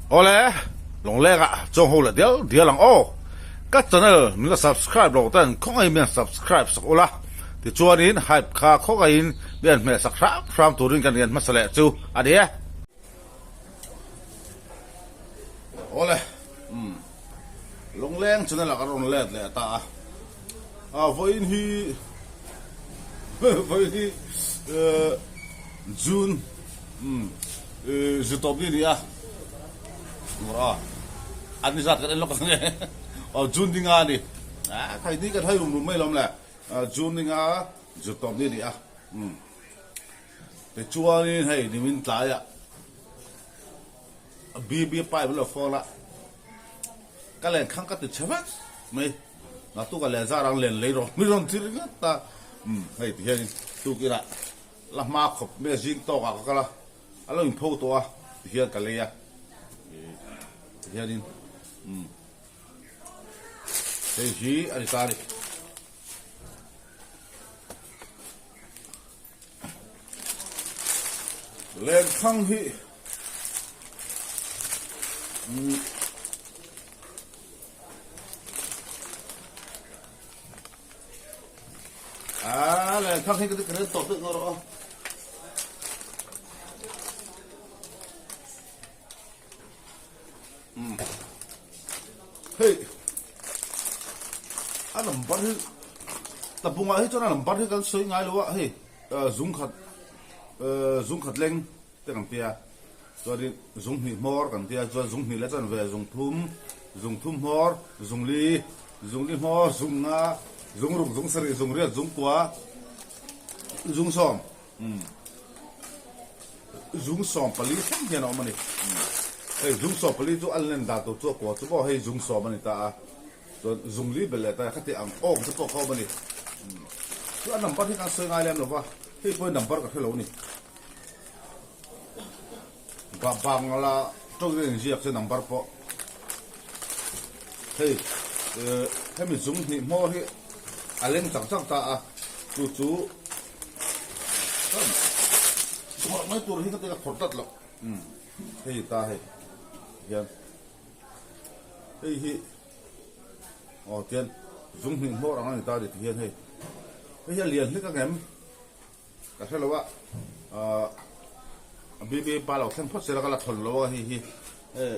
Awle, Lawnglenga chuang ho leh dial dial ang aw. Ka channel min la subscribe lo ten khawngaihin min han subscribe sak ula, tichuanin hype kha khawngaihin min han hmeh sak hram hram turin kan rian hmasa leh chu a ni e. Awle, umm, Lawngleng channel ah ka rawn let leh ta a, a vawiin hi vawiin hi June umm zirtawp ni a ni a, a an ni zat kan en lawk ang e, aw June ni nga a ni, a khai ni kan hai rum rum mai lawm le, June ni nga zirtawp ni a ni a, umm tichuanin hei nimin tlaiah. BB pipe lo phone a ka len khang ka ti chhe vek mai naktuk a len zar ang len lei rawh mi rawn thil ringawt a umm hei ti hian in tukin ah la hma khawp mai a zing tawk ah ka kal a a lo in pho tawh a ti hian ka lei a ti hian in umm hei hi a ni ta a ni. Lenkhang hi ah lenkhang hi ka ti tawp daih ngawr rawh a. Hei a number hi tlabungah hi chuan a number hi kan sawi ngai lo a hei zung khat zung khat leng te kan tia chuanin zung hnih hmawr kan tia chuan zung hnih leh chuan ve zung thum zung thum hmawr zung li zung li hmawr zung nga zung ruk zung sarih zung riat zung kua zung sawm. Zung 14 thleng hian a awm a ni. Hei zung 14 chu a len dan tur chu a kua chu maw hei zung sawm a ni ta a. Chuan zung li belh leh ta khati ang awm te pawh kha awm a ni. Chu a number hi kan sawi ngai lem lo va, hei pawh hi number ka hre lo a ni. Ba Bangla tawngin a inziak chu number pawh. Hei hemi zung hnih hmawr hi a leng chang chang ta a, chu chu Khawrh mai tur hi ka ti ka khawrh tlat loh. Umm hei ta hei hian hei hi aw tian zung hnih hmawr ang a ni ta ni ti hian hei hei hi a lian hlek ang em ka hre lo a ahh BB pa lo thleng phawt sela ka la thawn lo a hei hi hei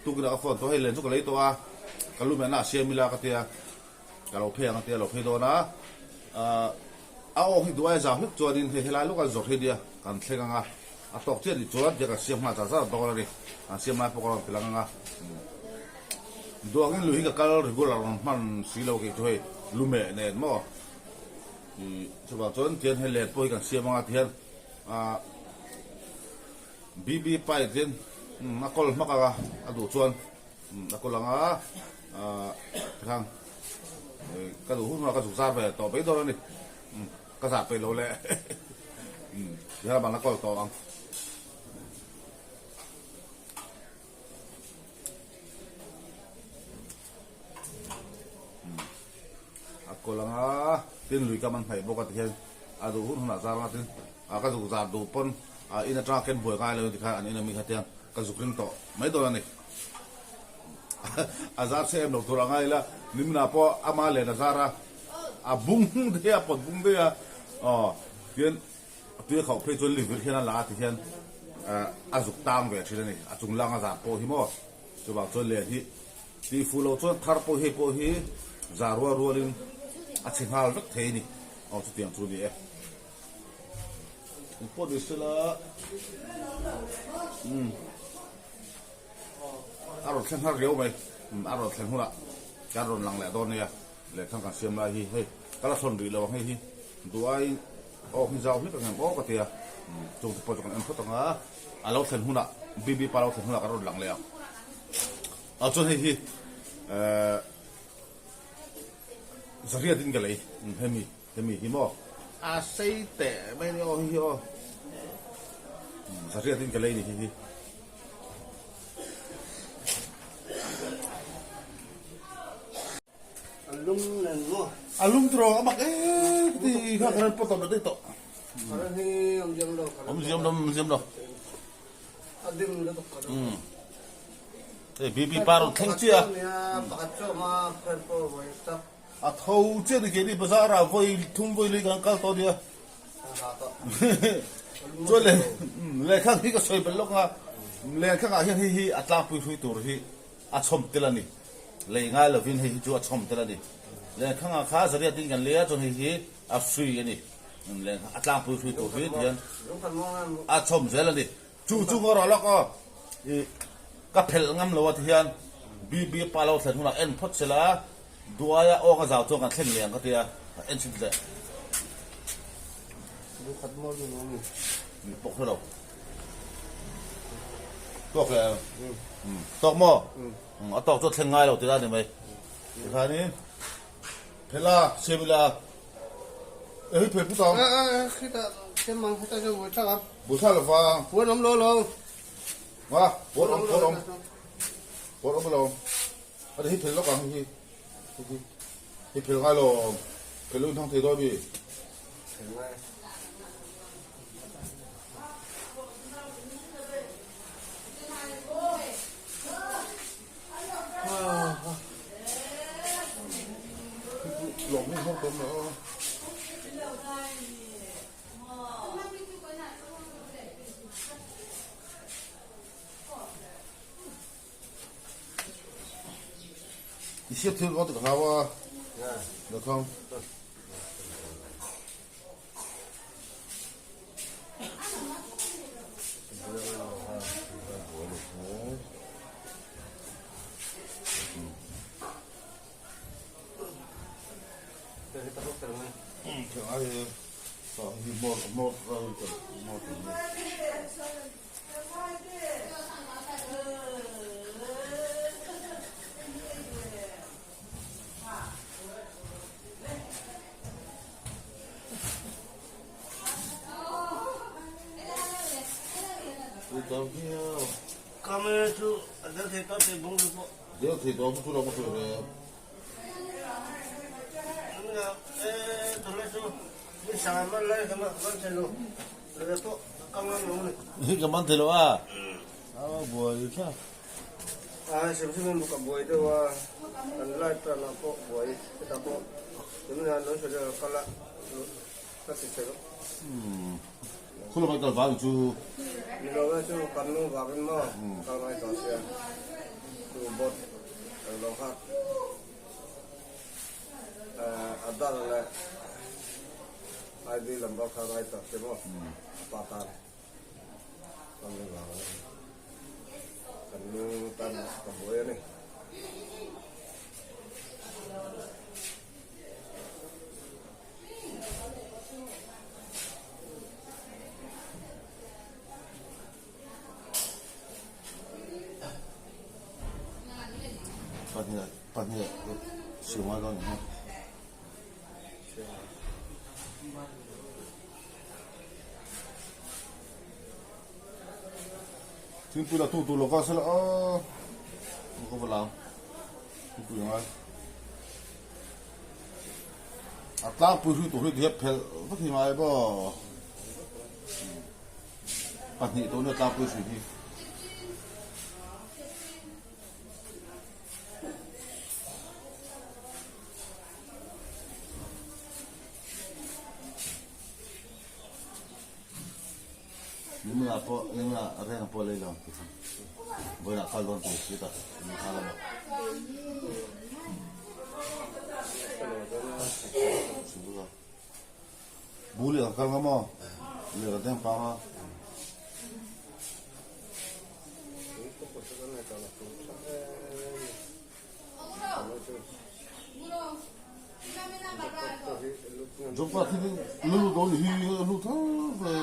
tukinah ka phone tawh hei len chu ka lei tawh a ka lu mehna a siam ila ka tia. Ka lo phei ang a tia lo phei dawn a, ahh a aw hi duai zau hlek chuanin hei helai lawk an zawrh hi nia kan thleng ang a, a tawk chiah nih chuan tia kan siam nghal zar zar dawn a ni, kan siam lai pawh ka rawn ti lang ang a, duangin lui hi ka kal regular rawn hman si lo kei chu hei lumeh nen maw ih chuvang chuan tian hei let pawh hi kan siam ang a tihian ahh BB pipe tin a kawl hmak ang a, a duh chuan. A kawl ang a, tikhang ka duh hun hunah ka zuk zar ve tawh mai dawn a ni. Ka zah peih lo leh tihian a bang la kawl tawh ang. A kawl ang a, tin lui kam an hnaih bawk a tihian a duh hun hunah zar ang a tin ka zuk zar duh pawn in atanga ken buai ngai lo tikhan an in ami kha tiang Ka zuk ring tawh mai dawn a ni. A zar che em lo tur a ngai ila, nimina pawh ama len a zar a, a bung daih a, pawt bung daih a, aw tihian tui a khauh phei chuan livir hian a la a ti hian a zuk tang ve thin a ni. A chung lang a zar pawh hi maw, chuvang chuan len hi tih fuh loh chuan thar pawh hei pawh hi zar rual rualin a chhe nghal vek thei a ni. Aw chutiang chu a ni e. Pawh ni sela umm a rawn thleng nghal riau mai a rawn thleng hunah kan rawn lang leh dawn nia lehkha kan siam lai hi hei ka la thawn rih lo ang hei hi duh aiin aw hi zau hlek ang em aw ka tia chung te pawh chu kan en phawt ang a a lo thlen hunah BB pa lo thlen hunah kan rawn lang leh ang ah chuan hei hi ehh zariat in ka lei hemi. Hemi hi maw a sei teh mai ni aw hi hi aw zahriat in ka lei ni hi hi. A lum nen maw? A lum tawh a mak em ti kha ka rawn pawt awm daih tawh. Current hi awm ziam lo. Awm ziam lo awm ziam lo. A dim lutuk current. Hei BB pa rawn thleng chiah a. A tho chiah ni keini bazar ah vawi thum vawi lui kan kal tawh nia. Chuan le lehkhang hi ka sawi belh lawk a, lehkhang ah hian hei hi a tlangpui hrui tur hi a chhawm tel a ni. Lei ngai lovin hei hi chu a chhawm tel a ni. Lehkhang ah kha zariat in kan lei a chuan hei hi a free a ni. A tlangpui hrui tur hi tihian a chhawm zel a ni. Chu chu ngaw rawh lawk aw. I ka phelh ngam lo a ti hian BB pa lo thlen hunah en phawt sela duaia aw ka zau chuan kan thlen leh ang ka tia en chhin leh. Lu khat maw lu lo mi. Mi pawk hre lo. Tawk leh tawk maw? A tawk chu a thleng ngai lo tih a ni mai. Tikhanin phela siam ila. E hi phei put ang. A a khita kem ang heta chu buai thlak ang. Buai thlak lo va. Puan awm lo lo. Va puan awm puan awm. Puan awm lo. A hi phel lawk ang hi. Hi hi phel ngai lo. Phel lu thang thei dawn mi. Phel ngai. I hriat thil rawt ka hlau a, Nathang. Camera chu a dal thei tawh teh bawng pawh. Dal thei tawh chu lo ka sawi ve. Hi ka man thei lo a. A buai tha. A sim sim ka buai deuh a. Kan light tan ah pawh buai heta pawh tunah lo sawi deuh kal a ka ti thei lo. Khulawm ai kal vang chu. Ni lo e chu kan nu vangin maw kal ngai tawh sia chu boat ang lo kha a dal leh ID number kha ngai tawh sia maw a pa tan. Kan nu tan ka buai a ni. Pahnih siam ngai dawn ni. Thingpui la tu tur lo kal sela aw ka va lang thingpui ngai a tlangpui hrui tur hi diak phelh vek hi ngai maw pahnih tawh nia tlangpui hrui hi. Nimla pawh nimla reng pawh lei lo vawiinah kal dawn tur si ta ni kha lama bu leh ka kal ngam aw leh ka deng pang a. Jopa khi lu dawn hi lu tho ve.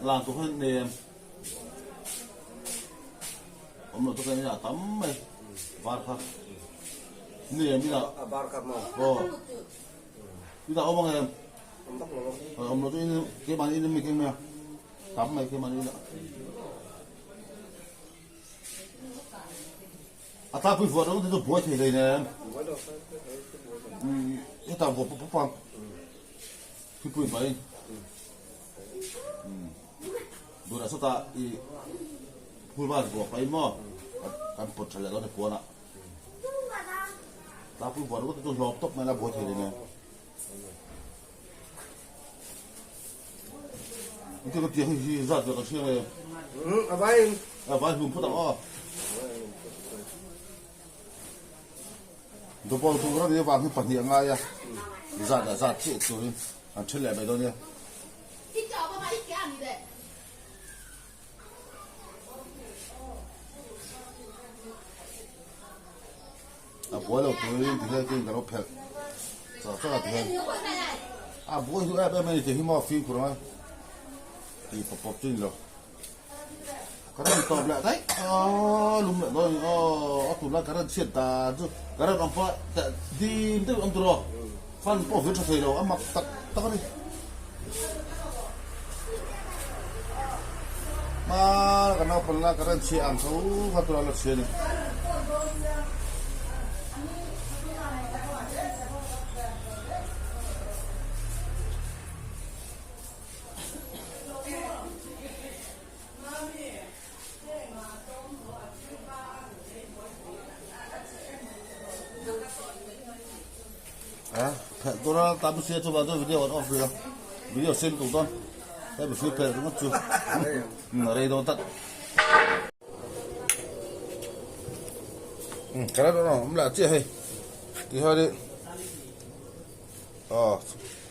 Lang tur hian nem awm loh chu ka nia tam mai var kha nem ila a var kha maw aw ila awm ang em awm vak lo awm loh chu in keimahni in mi keng mai a tam mai keimahni ila. A tlangpui vuah ringawt hi chu buai thei hleinem. Hetah vuah pawp pawp ang. Thingpui mai. Tunah sawtah i phul ban vuah pahin maw kan pawt tha leh dawn e puanah. Tlangpui vuah ringawt hi chu hlawm tawp mai la buai thei hleinem. Iti ka tiang hi zat ve ka hria nge. A vai. A vai hlum phawt ang aw. Double tur a nih avang hi pahnih a ngai a. Zat ah zat chiah turin an then leh mai dawn nia. A buai lo turin ti hian keiin ka lo phelh char char a ti hian a buai hnu em em a ni tih hi maw fimkhur ang a tih pawp pawp chu a ni lo ka rawn tawp leh daih aw lum leh dawn a ni aw a tunlai ka rawn chhiat dan chu ka rawn awm pawh dim deuh awm tur aw fan pawh vir tha thei lo a mak tak tak a ni hmar ka naupang la ka rawn chhiah ang tho kha tura la chhia a ni. Phelh tur a tam sia chu vang video an off rih a video sim tuk dawn hei mihring phelh ringawt chu a rei dawn tlat ka la dawn a awm leh chiah hei tihian in aw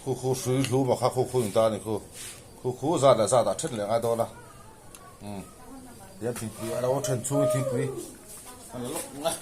khu khu hrui hlum a kha khu khu in ta a ni khu khu khu zat leh zat ah then leh a ngai dawn a tihian thingpui a lo then chhungin thingpui a la lawk ang a.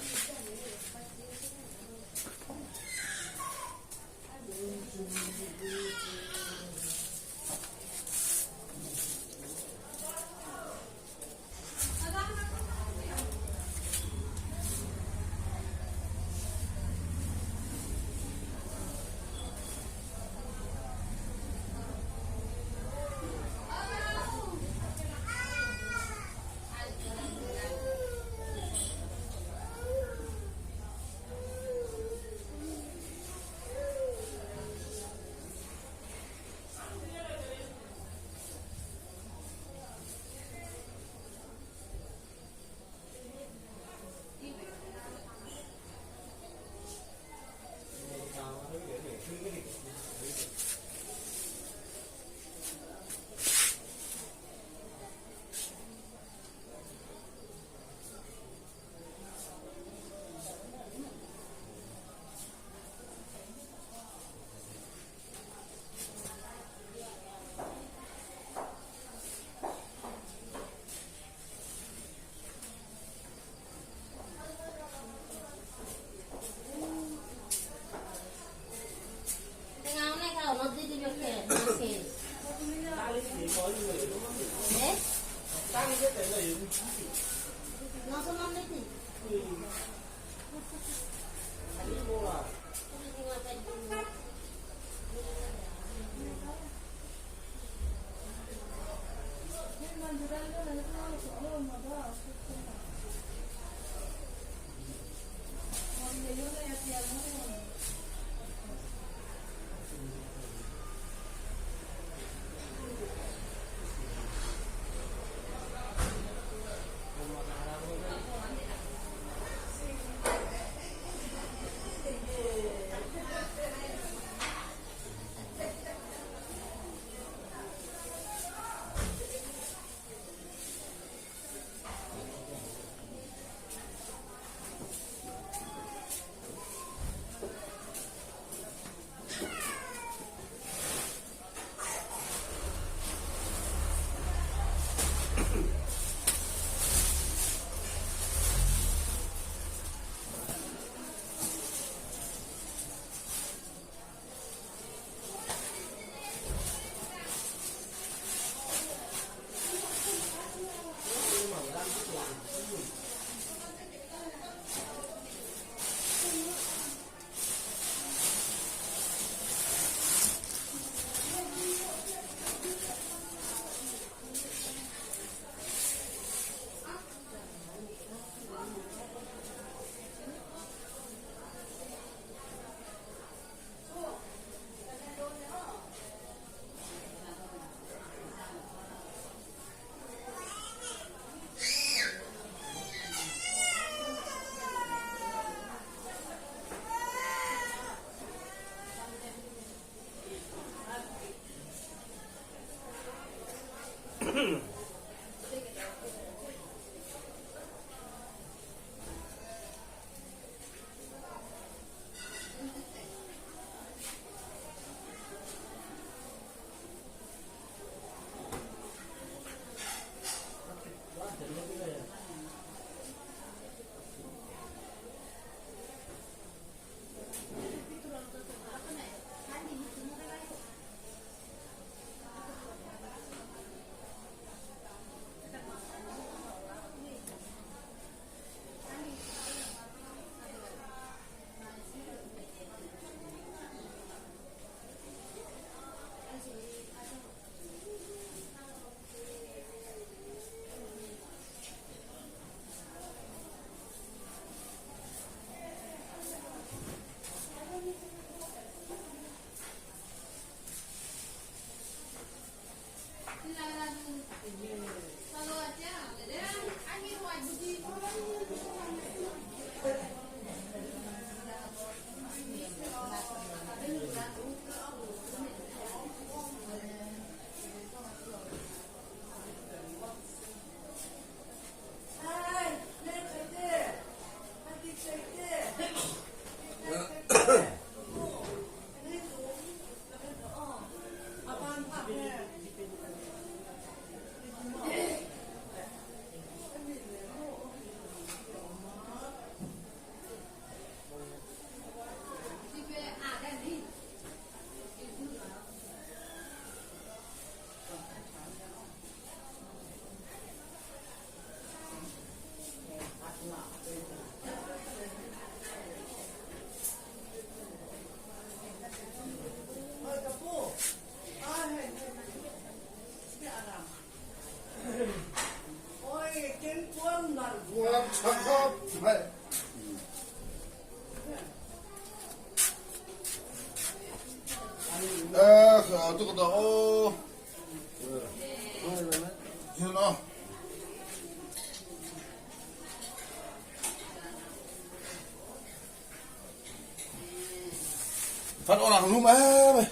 Phát ô làng lum em ơi.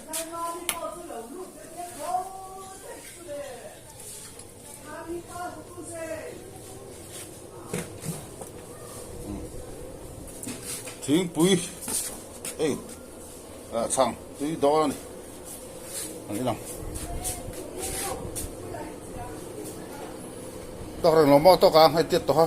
Thingpui ei chhang tui dawn a ni an inang tawk reng lo maw tawk a hei tiat tawh a.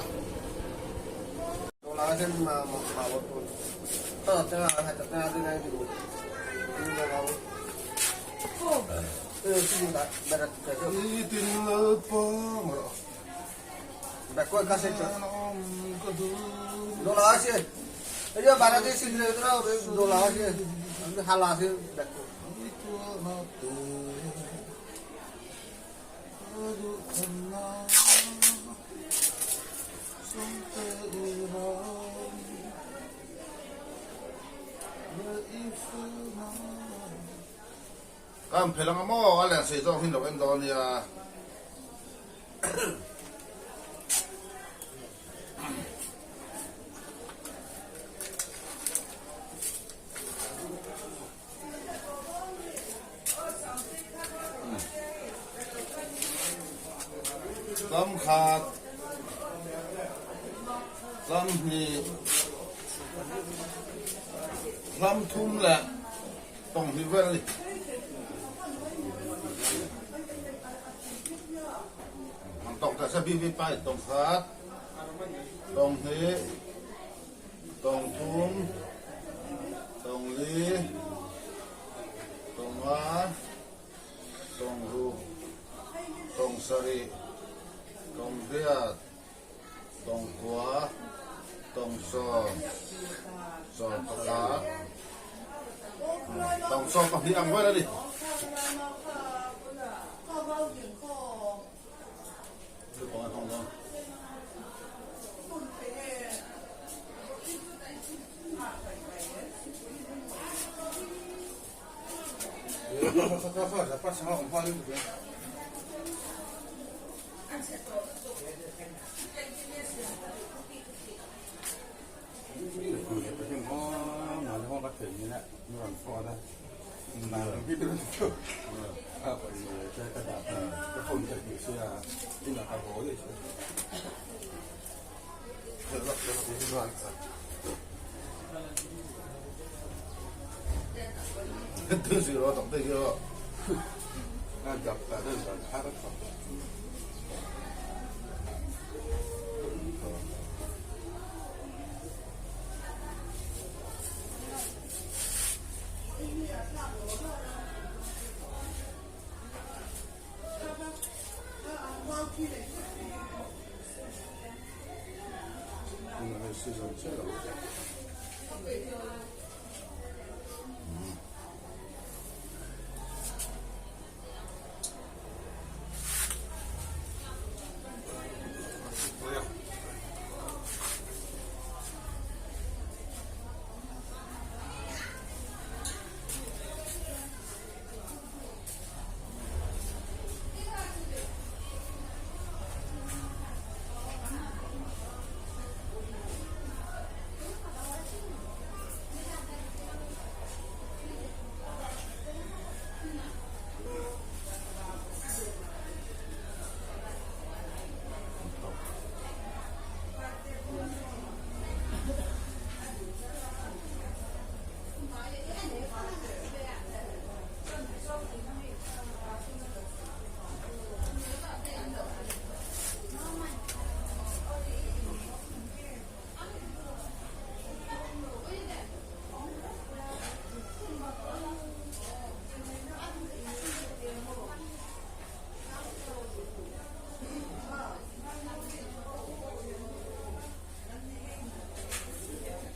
Kan phel anga maw a len sei zawk hi lo en dawn nia. Lam khat, lam hnih, lam thum leh tawng hnih vel a ni. Ang tawng ta sa bi bi pai tawng khat, tawng hnih, tawng thum, tawng li, tawng nga, tawng ruk, tawng sarih, tawng riat, tawng kua, tawng sawm, sawm pakhat, tawng 12 ang vel a ni.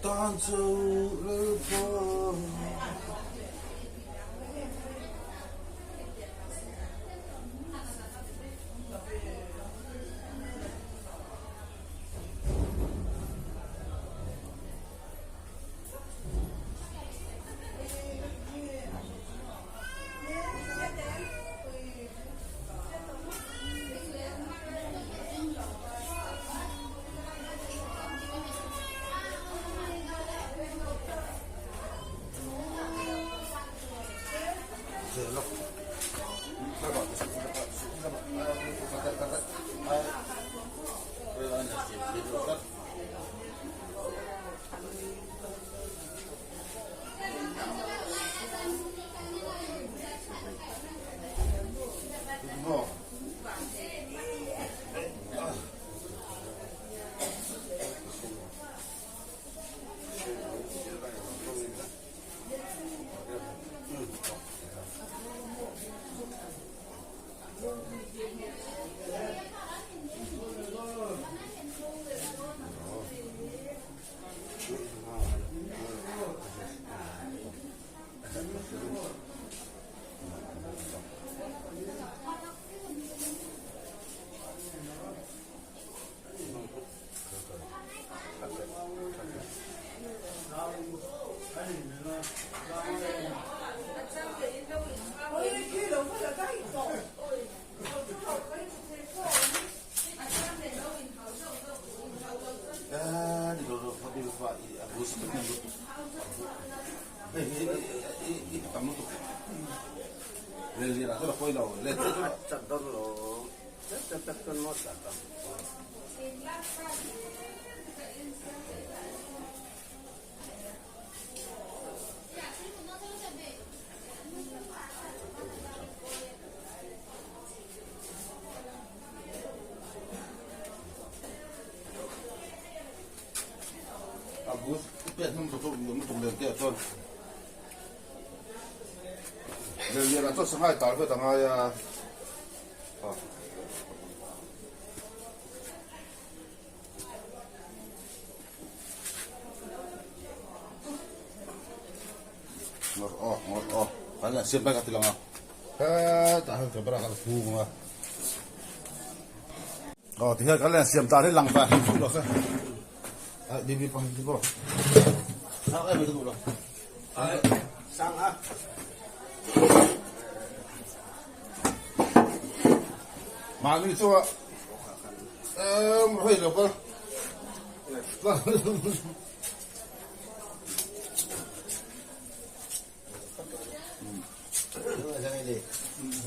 Tan chu lalpa.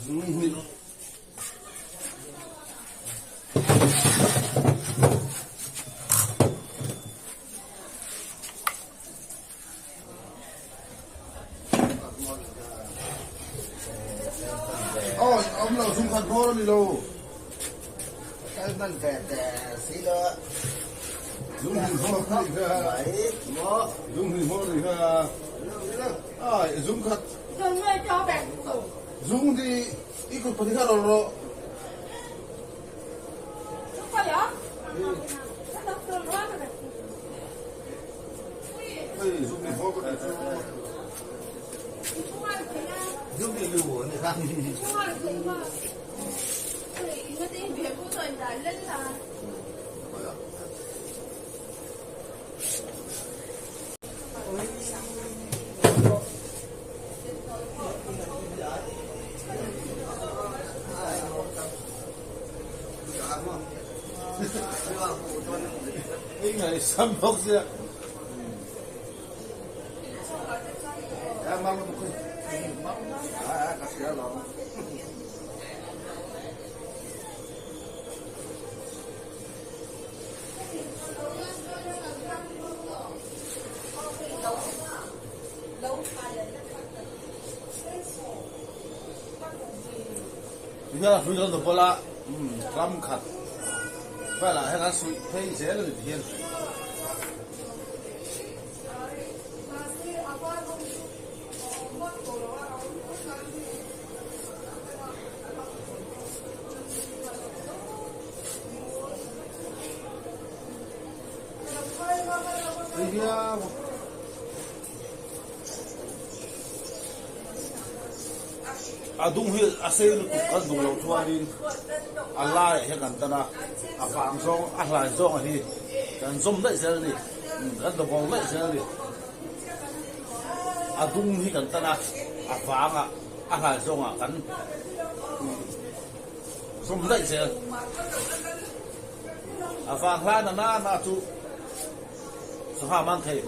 Zung hnih. Awi awm lo zung khat hmawr a ni lo. Kal man ve te si lo. Zung hnih hmawr a nih kha. Zung hnih hmawr a nih kha. Ai zung khat. Zung hnih i kut pahnih kha rawn rawh. Ngaihsam bawk sia. Tihian a hlui kan bawlh a, ram khat velah hian an suih phei zel a ni tihian. A dung hi a sei lutuk kan duh loh chuanin a laiah hian kan tan a, a vang zawng a hlai zawng hi kan zawm daih zel a ni, kan dawng daih zel a ni. A dung hi kan tan a, a vangah a hlai zawngah kan zawm daih zel. A vang hlai na na na chu sangha man thei.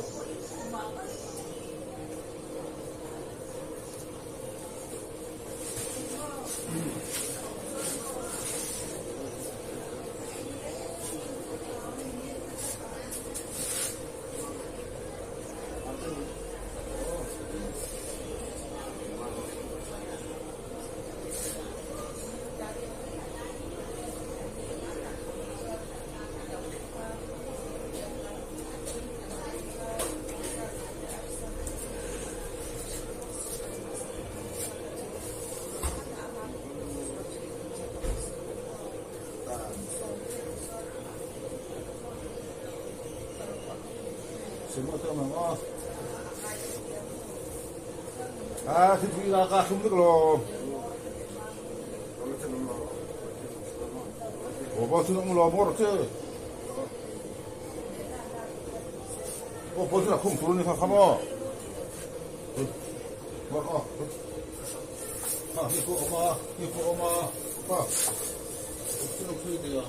À, thì thủy là cả không được rồi. Ủa, bao nhiêu ông lo mua rồi chứ? Ủa, bao nhiêu là không thua nữa không à? À, hi pawh a awm a, hi pawh a awm a, pa thil awm thui teh a.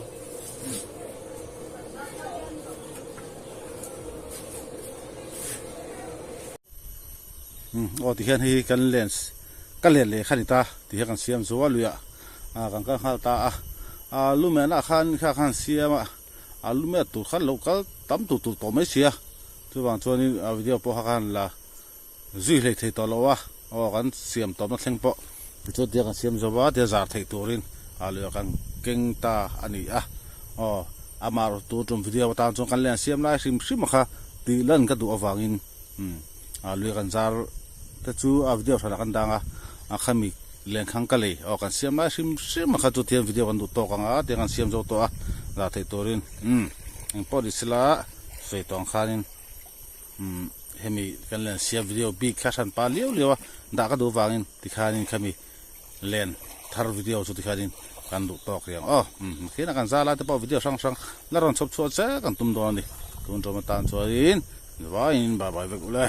Aw tihian hei hi kan lens ka len leh kha ni ta tihian kan siam zo a luiah ah kan kal nghal ta a, ah lumen ah khan kha khan siam a, ah lumen tur khan lo kal tam tur tur tawh mai sia chuvang chuanin a video pawh kha khan la Zui hlei thei tawh lo a, aw kan siam tawpna thleng pawh tichuan tia kan siam zo va, tia zar theih turin ah leh kan keng ta a ni a, aw amah erawh tur tum video atan chuan kan len siam lai hrim hrim a kha tih lan ka duh avangin umm ah lui kan zar te chu a video hranah kan dang a, a khami lenkhang ka lei aw kan siam lai hrim hrim a kha chu tihian video kan duh tawk ang a tia kan siam zo tawh a zar theih turin umm engpawh ni sela sawi tawh ang khanin. Umm hemi kan len siam video bik kha hran pa liau liau a dah ka duh vangin tikhanin khami len thar video chu tikhanin kan duh tawk riang aw umm khian a kan za lai te pawh video hrang hrang la rawn chhawp chhuah che kan tum dawn a ni tun tawm atan chuanin vaiin bye bye vek ule.